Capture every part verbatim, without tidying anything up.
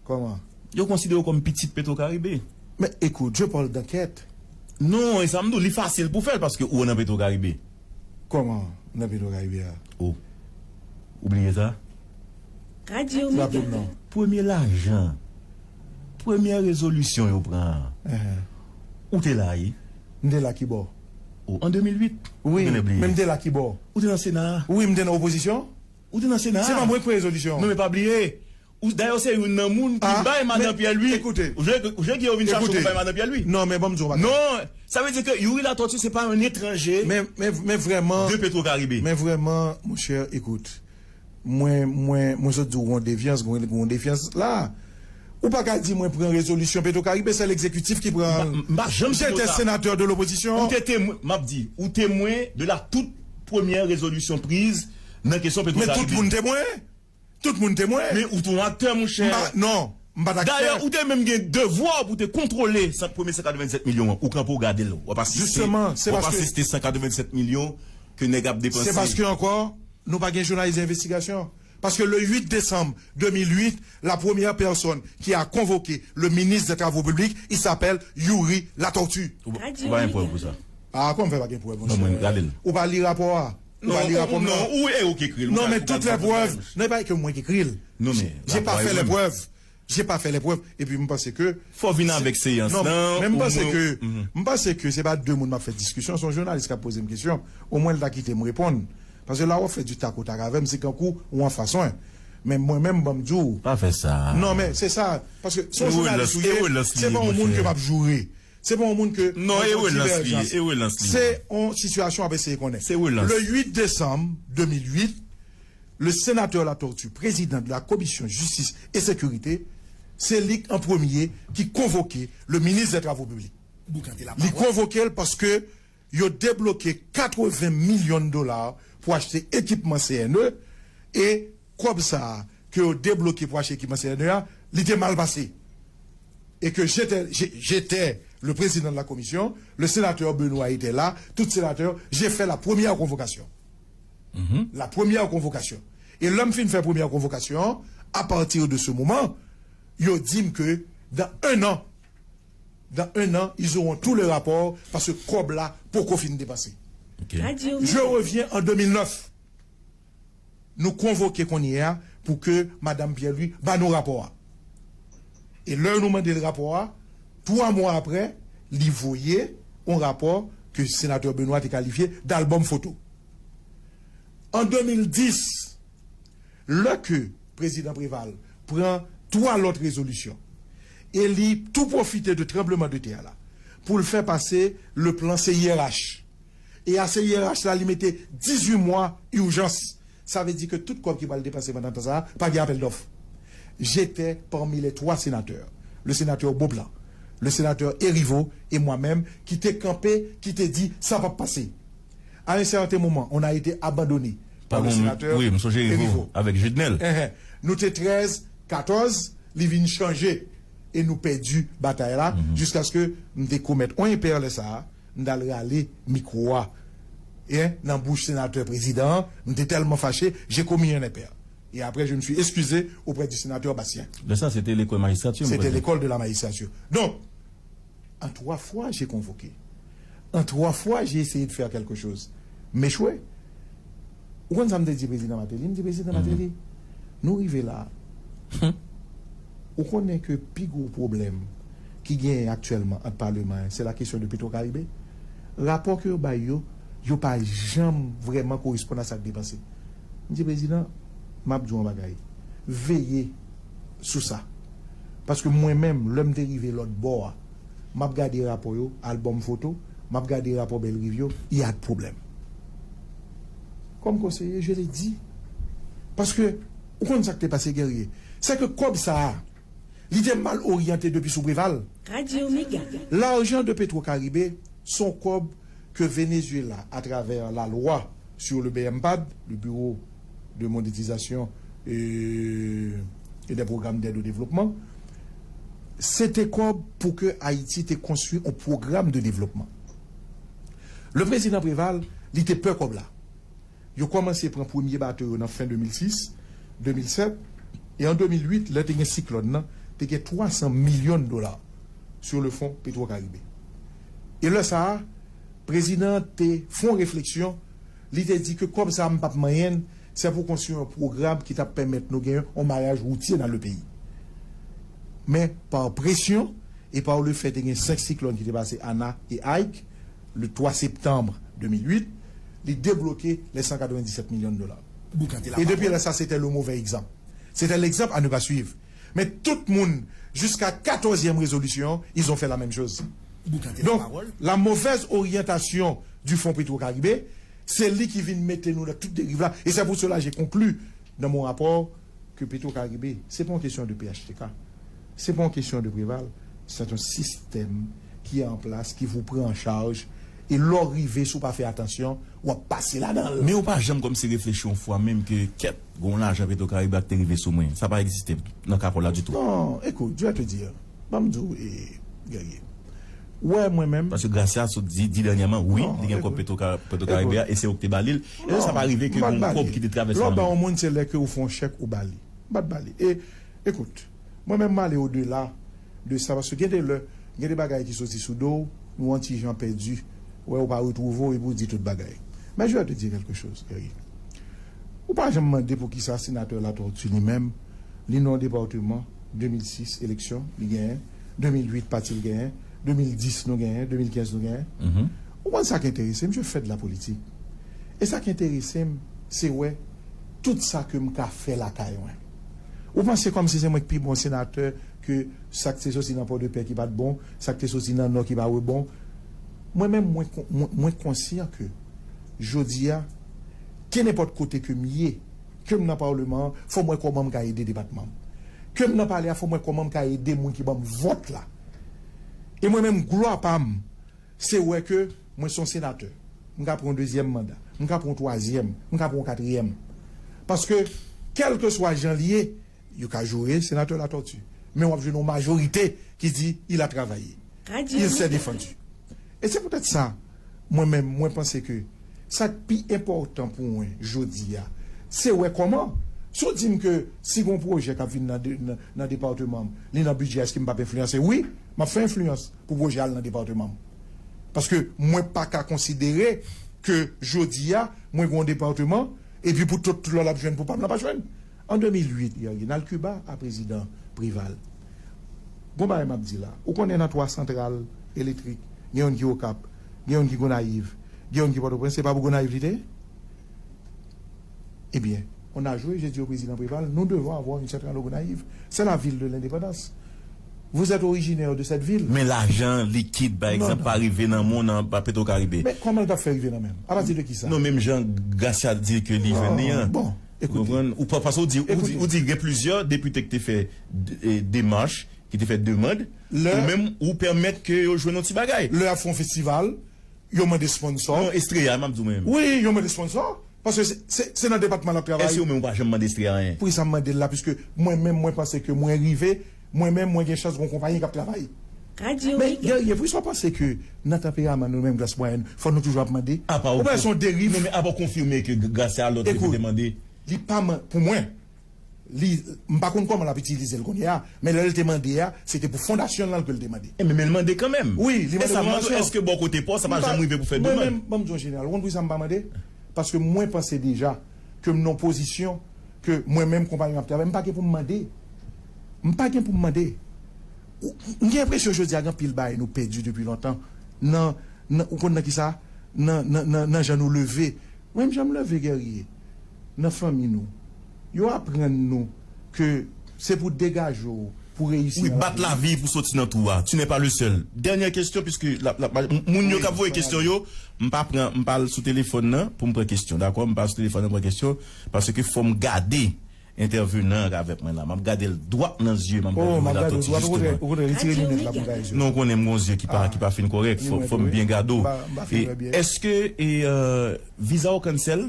Kòman? Yo konsidere w kòm pitit Petro Caribe. Men ekout, je parle d'enquête. Non, e sa m di w, li fasil pou fè l paske ou nan Petro Caribe. Kòman nan Petro Caribe a? Oh. Ou bliye sa? Radio Raple m Mega. Non. Premye lajan, premyè rezolisyon yo pran an, Ehe. ou te la, wi. M te la ki bò? Oh, an de mil uit. Wi, Ou te bliye. Men m te la ki bò? Ou te nan Sena a. Wi, m te nan opozisyon. Ou te nan Sena a. Se pa mwen ki pran rezolisyon. Non, men pa bliye. Ou, dayè, ou se youn nan moun ki Ah, bay madan men, Pierre Louis. Ekoute. Ou vle, ou vle ki yo vin chache Ekoute. Pou bay madan Pierre Louis. Non, men ban m di w yon bagay. Non, sa vle di ke Youri Latortue se pa yon etranje Men, men, men vrèman, de Petro Caribe. Men vrèman, monchè, ekout. Mwen, mwen, mwen sot di w gon defyans, gon, gon defyans la. Ou pa ka di mwen pran rezolisyon Petro Caribe, se legzekitif ki pran. M pa janm di w J'étais sa. Sénateur de l'opposition. Ou te temwen, m ap di, ou temwen de la tout premyè rezolisyon priz nan kesyon Petro Men tout Caribe. Moun temwen. Tout moun temwen. Men ou te yon aktè, monchè. M pa, non, m pa t aktè. Dayè, ou te menm gen devwa pou te kontwole san, premye san katrevennsèt milyon an. Ou kanpe, ou gade l. W ap asiste, Justement, se w ap paske- asiste san katrevennsèt milyon ke nèg ap depanse. Se paske ankò, nou pa gen jounalis envestigasyon. Paske le huit décembre deux mille huit, la première personne qui a convoqué le ministre des Travaux publics, il s'appelle Youri Latortue. Ou pa ou pa gen prèv pou sa. Ah, kòman fè pa gen prèv, Non, mwen, gade l. Ou pa li rapò a? Ou pa li rapò m Non, nan? ou e ou ki ekri l. Non, men tout lè prèv, non, e pa ke mwen ki ekri l. Non, men J'ai pas fait les preuves. J'ai pas fait les preuves. Epi m panse ke Fò vin avèk seyans Non, lan. men m panse Omwen- ke m panse ke se pa de moun m ap fè diskisyon, se yon jounalis k ap poze m kesyon. Omwen l ta kite m reponn. Paske la w ap fè di takotak avè m, se kankou ou anfas mwen. Men mwen menm, ban m di w. Pa fè sa. Non, men se sa. Paske se yon E jounalis relans- ou e ye, relans li se ye, pa yon moun monchè. Ke m ap joure. Se pa yon moun ke Non, mwen e fè relans li, diverjans. e relans li. Se yon sitiyasyon ap eseye konnen. Se relans. Le huit décembre deux mille huit, le sénateur Latortue, président de la commission justice et sécurité, se li an premye ki konvoke le ministre des Travaux publics. Li konvoke l paske yo debloke katreven milyon dola pou achte ekipman C N E, e kòb sa a ke yo debloke pou achte ekipman C N E a, li te mal pase. Et que j'étais, j'ai- j'étais le président de la commission, le sénateur Benoît était là, tout sénateur, j'ai fait la première convocation. La première convocation. E lè m fin fè premyè konvokasyon an, à partir de ce moment, yo di m ke dans un an, dans un an, ils auront tous les rapports paske kòb la poko fin depanse. Ok. Radio Je Mega. reviens en deux mille neuf. Nou konvoke kounye a pou ke Madanm Pierre Louis ba nou rapò a. E lè nou mande l rapò a, twa mwa apre, li voye yon rapò ke senatè Benoît te kalifye d albòm foto. An de mil dis, lè ke prezidan Préval pran twa lòt rezolisyon e li tou pwofite de tranbleman de tè la pou l fè pase le plan C I R H. E a C I R H la, li mete dizuit mwa ijans. Sa vle di ke tout kòb ki pral depanse pandan tan sa a, pa gen apèl dòf. J'étais parmi les trois sénateurs, le sénateur Beauplan, le sénateur Herivaux et moi-même, ki te kanpe, ki te di sa p ap pase. À un certain moment, on a été abandonné par le sénateur Wi, m sonje Herivaux avèk Judenel. Enhen. Nou te trèz, katòz, li vin chanje e nou pèdi batay la jiskaske m te komèt yon enpè lè sa a, m t al rale mikwo a, en, nan bouch senatè prezidan an, m te tèlman fache, j'ai commis un impair. Et après, je me suis excusé auprès du sénateur Bastien. Lè sa, se te lekòl majistrati. C'était l'école de la magistrature. Donc, en trois fois, j'ai convoqué. En trois fois, j'ai essayé de faire quelque chose. M echwe. Ou konn sa m te di prezidan Martelly? M di prezidan Martelly, nou rive la. Ou konnen ke pi gwo pwoblèm ki genyen aktyèlman ant paleman an, se la kesyon de Petro Caribe. Rapò ke yo bay yo, yo pa janm vrèman koresponn a sa k depanse. M di prezidan, m ap di w yon bagay. Veye sou sa. Paske mwen menm, lè m te rive lòt bò a, m ap gade rapò yo, albòm foto, m ap gade rapò Bellerive yo, il y a problème. Comme conseiller, je l'ai dit. Paske, ou konn sa k te pase, Guerrier? Se ke kòb sa a, li te mal oryante depi sou Préval. Radio Mega. L'argent de Petro Caribe, se yon kòb ke Venezuela, à travers la loi sur le B M PAD, le Bureau de monétisation et, et des programmes d'aide au développement, se te kòb pou ke Ayiti te konstwi yon pwogram de devlopman. Le prezidan Préval, li te pè kòb la. Yo kòmanse pran premye bato yo nan fen de mil sis, de mil sèt, e an de mil uit, lè te gen siklòn nan, te gen twa san milyon dola sou le fon Petro Karibe. E lè sa a, prezidan an te fè yon refleksyon, li te di ke kòb sa a m p ap manyen l, se pou konstwi yon pwogram ki t ap pèmèt nou gen yon maraj woutye nan le peyi. Men, pa presyon e pa lefèt te gen senk siklòn ki te pase Ana e Ike, le twa septanm de mil uit, li debloke les san katrevenndisèt milyon dola. E depi lè sa, se te le move egzanp. Se te legzanp a ne pa swiv. Men tout moun, jiska katòzyèm rezolisyon, ils ont fait la même chose. Donk, la mauvaise orientation du Fonds Petro Caribe, se li ki vin mete nou nan tout deriv la. E se pou sela je konkli dans mon rapport que Petro Caribe, se pa yon kesyon de P H T K, se pa yon kesyon de Preval, se yon sistèm ki an plas, ki pou pran an chaj. E lè w rive, si w pa fè atansyon, w ap pase ladan l. Men ou pa janm kòmsi reflechi yon fwa menm ke kèt, gen yon lajan Petro Caribe a ki te rive sou mwen. Sa pa egziste nan kapò la ditou. Non, écoute, je vais te dire. Ban m di w, e, Guerrier. Ou wè, mwen menm. Paske Gracia sot di, di dènyèman, wi, li gen kòb Petro Caribe a, e se ou ki te ba li l. E sa pa rive ke gen yon kòb ki te travèse nan men. Lè w ba yon moun, se lè ke ou fè yon chèk, ou ba li. M pa t ba li. E, écoute, mwen menm, m ale odela de sa, paske gen de lè, gen de bagay ki soti sou do w, nou yon ti jan pèdi, wè, ou pa retwouve w, epi ou di tout bagay. Men je vais te dire quelque chose, Guerrier. Ou pa janm mande poukisa senatè Latortue li menm, li nan yon depatman, de mil sis eleksyon, li genyen, de mil uit pati l genyen, de mil dis nou genyen, de mil kenz nou genyen. Ou konn sa k enterese m, je fais de la politique. E sa k enterese m, se wè tout sa ke m ka fè lakay mwen. Ou panse kòmsi se mwen ki pi bon senatè ke sa k te soti nan Pòdepè ki pa t bon, sa k te soti nan Nò ki pa t bon? Mwen menm, mwen, mwen, mwen konsyan ke jodi a, kenenpòt kote ke m ye, ke m nan palman an, fò m wè kòman m ka ede depatman m. Ke m nan palè a, fò m wè kòman m ka ede moun ki ban m vòt la. E mwen menm, glwa pa m, se wè ke mwen se yon senatè. M ka pran yon dezyèm manda. M ka pran yon twazyèm. M ka pran yon katriyèm. Paske, kèlkeswa jan l ye, yo ka joure senatè Latortue. Men w ap jwenn yon majorite ki di, il a travaillé. Il s'est défendu. E se poutèt sa, mwen menm, mwen panse ke sa k pi enpòtan pou mwen jodi a, se wè kòman, si w di m ke si gen yon pwojè k ap vin nan de, nan, nan depatman m, li nan bidjè, èske m p ap enfliyanse? Wi, m ap fè enfliyans pou pwojè a al nan depatman m. Paske mwen pa ka konsidere ke jodi a, mwen gen yon depatman, epi pou tout lòt l ap jwenn, pou pa m la pa jwenn. An de mil uit, Guerrier, n al Kiba a prezidan Preval. Gon bagay m ap di la. Ou konnen nan twa santral elektrik, gen youn ki Okap, gen youn ki Gonayiv, gen youn ki Pòtoprens, se pa pou Gonayiv li te ye? Ebyen, on a joué, j'ai dit au président Préval, nous devons avoir une centrale au Gonayiv. C'est la ville de l'indépendance. Vous êtes originaire de cette ville. Men lajan likid, pa egzanp, pa rive nan men w nan Petro Caribe. Men kòman l t ap fè rive nan men m? Apati de kisa? Non, menm jan Gracia di ke li jwenn li an. Bon, ou konprann? Ou pa, paske ou di, ou di, ou di gen plizyè depite ki te fè de, e, demach, ki te fè demann, ou menm ou pèmèt ke yo jwenn yon ti bagay. Lè y ap fè yon festival, yo mande sponsò. Non, Estrella, m ap di w mwen menm. Wi, yo mande sponsò. Paske se, se, se nan depatman l ap travay. Èske ou menm ou pa janm mande Estrella anyen? Poukisa m mande l la? Piske mwen menm, mwen panse ke mwen rive, mwen menm, mwen gen chans gen yon konpayi k ap travay. Men, Guerrier, poukisa w panse ke nan tanperaman nou menm klas mwayèn, fò nou toujou ap mande? Ou pa wè se yon deriv? Men, men apa w konfime ke Gracia lòt depite mande? Li pa man-, pou mwen, li, m pa konn kòman l ap itilize l kounye a, men lè l te mande a, se te pou fondasyon l lan ke l te mande. E men, men l mande kanmenm. Wi, li mande pou fondasyon. E sa m mande w, èske bò kote pa w, sa pa janm rive pou fè demann? Mwen menm, ban m di w an jeneral, ou konn poukisa m pa mande? Paske mwen panse deja ke m nan yon pozisyon ke mwen menm konpayi m ap travay, m pa gen pou m mande. M pa gen pou m mande. Ou, m gen enpresyon jodi a gen anpil bagay nou pèdi depi lontan. Nan, nan, ou konn nan kisa? Nan, nan, nan, nan jan nou leve. Mwen menm jan m leve, Guerrier, nan fanmi nou, yo aprann nou ke se pou degaje w pou reyisi nan lavi. Wi, bat lavi pou soti nan twou a. Tu n'es pas le seul. Dènyè kesyon, piske la, la, la, moun yo k ap voye kesyon yo, m pa pran, m pa al sou telefòn nan pou m pran kesyon, dakò? M pa al sou telefòn nan pran kesyon, paske fò m gade entèvenan an avèk mwen la. M ap gade l dwat nan zye, m ap gade Latortue, jisteman. Non, ou konnen m gon zye ki pa, ki pa fin kòrèk. Fò, fò m byen gade w. E, èske, e, euh, viza w cancel?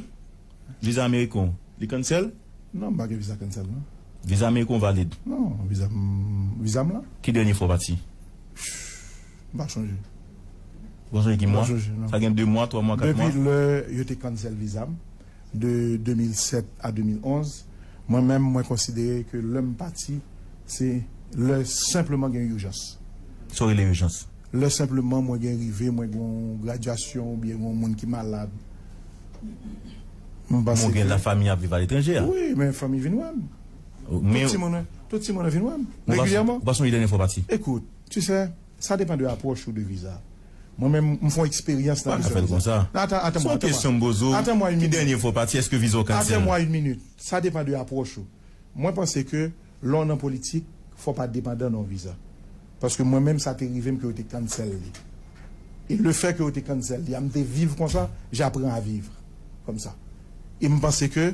Viza ameriken w, li cancel? Non, m pa gen viza cancel, non. Viza ameriken w valid? Non, viza m, viza m la. Ki dènye fwa w pati? M pa chonje. Ou pa chonje ki mwa? M pa chonje, non. Sa gen de mwa, twa mwa, kat mwa? Depi lè yo te cancel viza m, de de mil sèt a de mil onz, mwen menm, mwen konsidere ke lè m pati, se Lè senpleman gen ijans. Sa w rele ijans? Lè senpleman mwen gen rive, mwen gen yon gradyasyon oubyen gen yon moun ki malad. M panse ke gen la fanmi ap viv aletranje a. Wi, men fanmi vin wè m. Tout timoun, tout timoun vin wè m regilyèman. Ou pa sonje dènye fwa w pati? Écoute, tu sais, ça dépend de apwòch ou de viza. Mwen menm, m fè yon eksperyans nan viza. Atan, atan mwen, atan mwen. Ki dènye fwa w pati? Èske viza w cancel? Atan mwen yon minit. Ça dépend de apwòch ou. Mwen panse ke lè w nan politik, fò w pa depandan nan yon viza. Paske mwen menm, sa te rive m ke yo te cancel li. E le fait que yo te cancel li a, m te viv konsa, j'apprends à vivre comme ça. E m panse ke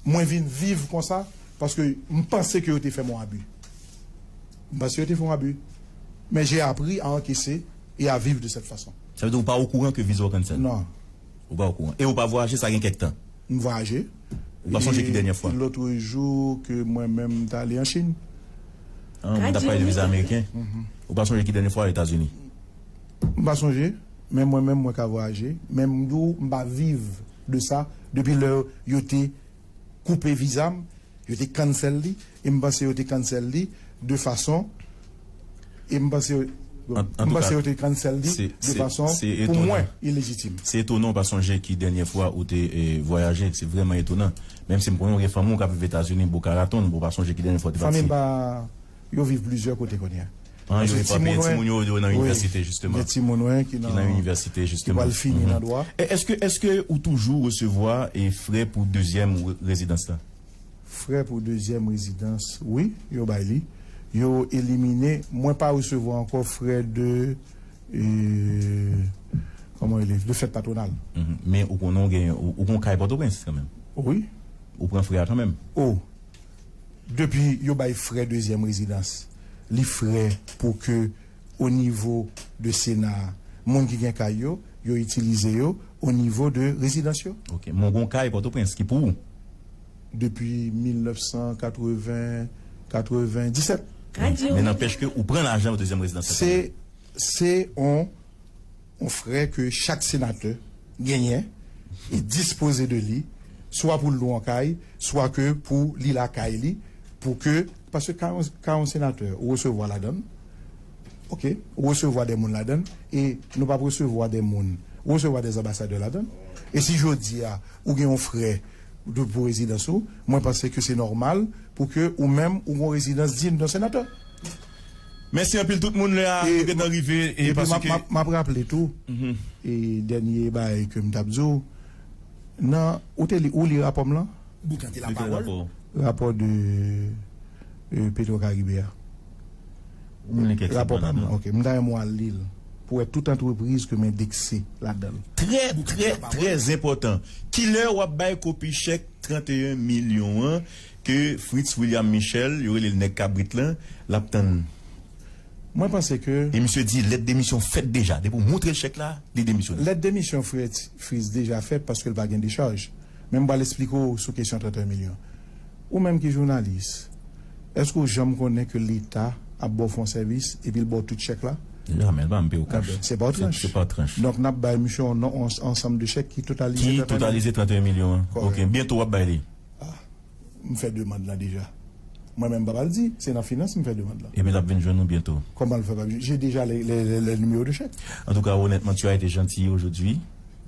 mwen vin viv konsa, paske m panse ke yo te fè m yon abi. M panse yo te fè yon abi. Men j'ai appris à encaisser et à vivre de cette façon. Sa vle di ou pa okouran ke viza w cancel? Non. Ou pa okouran. E ou pa vwayaje, sa gen kèk tan? M vwayaje. Ou pa sonje ki dènye fwa? E lòt jou ke mwen menm m t ale an Chin. Ah, m t ap pale de viza ameriken. Ou pa sonje ki dènye fwa Etazini? M pa sonje, men mwen menm mwen ka vwayaje. Men m di w, m pa viv de sa depi lè yo te koupe viza m, yo te cancel li, e m panse yo te cancel li de fason, e m panse, m panse yo te cancel li de fason, pou mwen, ilejitim. Se etonan w pa sonje ki dènye fwa ou te, e, vwayaje. Se vrèman etonan. Menm si m konnen w gen fanmi w k ap viv Etazini, Boca Raton, ou pa sonje ki dènye fwa w te pati. Fanmi m pa, yo viv plizyè kote kounye a. An, yo epapiye, timoun yo, yo nan inivèsite, jisteman. Gen timoun, wi, ki nan inivèsite, jisteman. Ki pral fini nan dwa. E, èske, èske ou toujou resevwa, e, frè pou dezyèm re-, rezidans la? Frè pou dezyèm rezidans, wi, yo bay li. Yo elimine, mwen pa resevwa ankò frè de, e, kòman rele, de fèt patwonal. Men ou konnen w gen, ou, ou gen yon kay Pòtoprens kanmenm? Wi. Ou pran frè a kanmenm? O, depi yo bay frè dezyèm rezidans, li frè pou ke o nivo de Sena a, moun ki gen kay yo, yo itilize yo o nivo de rezidans yo. Ok, men w gen yon kay Pòtoprens ki pou ou? Depi mil nèf san katreven, katrevenndisèt. Men nanpèch ke ou pran lajan pou dezyèm rezidans la kanmenm. Se, se on yon frè ke chak senatè genyen e dispoze de li, swa pou l lwe yon kay, swa ke pou li lakay li, pou ke, paske ka yon, ka yon senatè, ou resevwa ladan l, ok, ou resevwa de moun ladan l, e nou p ap resevwa de moun, ou resevwa de anbasadè ladan l. E si jodi a, ou gen yon frè de, pou rezidans ou, mwen panse ke se nòmal pou ke ou menm, ou gen yon rezidans digne d'un sénateur. Mèsi anpil tout moun lè a nou gentan rive e paske m ap raple tou, e dènye bagay ke m t ap di w, nan, ou te li, ou li rapò m lan? Boukan te la pawòl. Rapò de, e, Petro Caribe a. Rapò pa m, ok, m ta renmen w al li l pou wè tout antrepriz ke m endekse ladan l. Trè, trè, trè enpòtan. Kilè w ap bay kopi chèk trannteyen milyon an ke Fritz William Michel, yo rele l nèg kabrit lan, l ap tann? Mwen panse ke... E misye di lèt demisyon fèt deja. Depi w montre l chèk la, li demisyone. Lèt demisyon Fritz, Fritz deja fèt paske l pa gen dechaj. Men m pral esplike w sou kesyon trannteyen milyon. Ou menm ki jounalis, èske w janm konnen ke Leta ap ba w fè yon sèvis epi l ba w tout chèk la? Jamè, l pa menm peye w kach. Enben, se pa w tranch. Se pa w tranch. Donk, n ap bay misye yon, yon ansanm de chèk ki totalize trannteyen milyon. Ki totalize trannteyen milyon an. Kòrèk. Ok, byento w ap bay li? Ah, m fè demann lan deja. Mwen menm m pa pral di, se nan finans m fè demann lan. Epi l ap vin jwenn ou byento. Kòman l fè pa vin? J'ai déjà les, les, les, les numéros de chèque. Antouka, honnêtement, tu as été gentil aujourd'hui.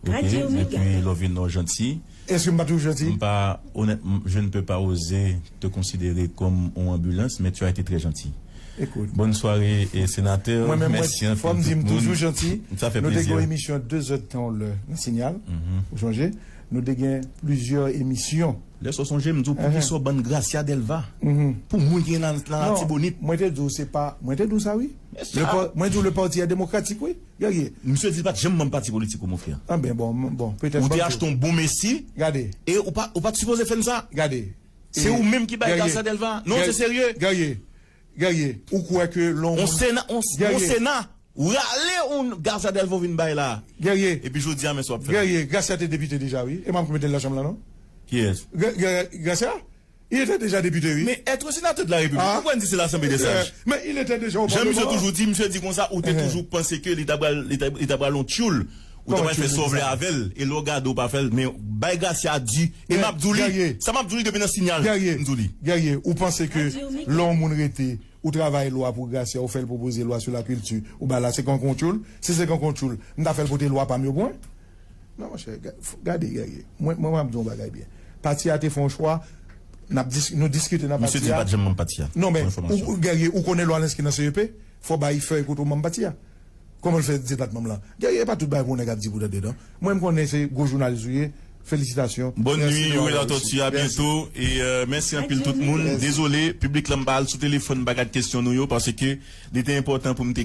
Ok? Epi lè w vin, w janti. Èske m pa toujou janti? M pa, honnêtement, je ne peux pas oser te considérer comme on ambulance, mais tu as été très gentil. Écoute. Bonne soirée, e, senatè. Mwen menm, mwen, fò m di m toujou janti. Mèsi anpil tout moun. Sa fè plezi. Nou te gen yon emisyon de zèdtan yon lè nan Signal. Ou sonje? Nou te gen plizyè emisyon. Lè sa w sonje, m di w poukisa w bann Gracia Delva pou moun ki nan, nan Latibonit. Non, mwen te di w se pa, mwen te di w sa, wi. Mwen di w le parti est démocratique, wi. Guerrier. Misye di l pa t janm manm pati politik ou, mon frè. Anben, bon, bon, petèt. Ou te achte yon bon Messi. Gade. E ou pa, ou pa t sipoze fè n sa. Gade. Se ou menm ki bay Gracia Delva. Non, se serye. Guerrier. Guerrier, ou kwè ke lè yon moun... On Sena, on, on Sena, ou rale yon Gracia Delva vin bay la. Guerrier. Epi jodi a, men sa w ap fè. Guerrier, Gracia te depite deja, wi. E m ap mete l nan chanm lan, non? Kiyès? Gracia? Il était déjà député, wi. Mais être sénateur de la République, ou konn di se l'Assemblée des Sages. Mais il était déjà au Parlement. Jan misye toujou di, misye di konsa, ou te toujou panse ke li ta pral, li ta, li ta pral yon tchoul. Ou ta pral fè sa w vle avè l, e lè w gade w pa fè l, men bay Gracia di, e m ap di w li, sa m ap di w li depi nan Sinyal, m di w li. Guerrier, ou panse ke lè yon moun rete, ou travay lwa pou Gracia, ou fè l pwopoze lwa sou lakilti, ou ba l la, se kan kontyoul, si se kan kontyoul, m ta fè l pote lwa pa m yo pou mwen. Non, monchè, gade, Guerrier, mwen, mwen, m ap di yon bagay byen. Pati a te fè yon chwa, n ap dis, nou diskite nan pati a. Misye di l pa t janm manm pati a. Non, men, Guerrier, ou konnen lwa lens ki nan C E P, fò bay fèy kote w manm pati a. Kòman l fè di l pa t manm lan? Guerrier, e pa tout bagay pou nèg ap di pou tande, non. Mwen, m konnen se gwo jounalis ou ye. Felisitasyon. Bòn nwi, Louis Latortue, a byento. E mèsi anpil tout moun. Dezole, piblik lan, m pa al sou telefòn, m pa gad kesyon nou yo, paske li te enpòtan pou m te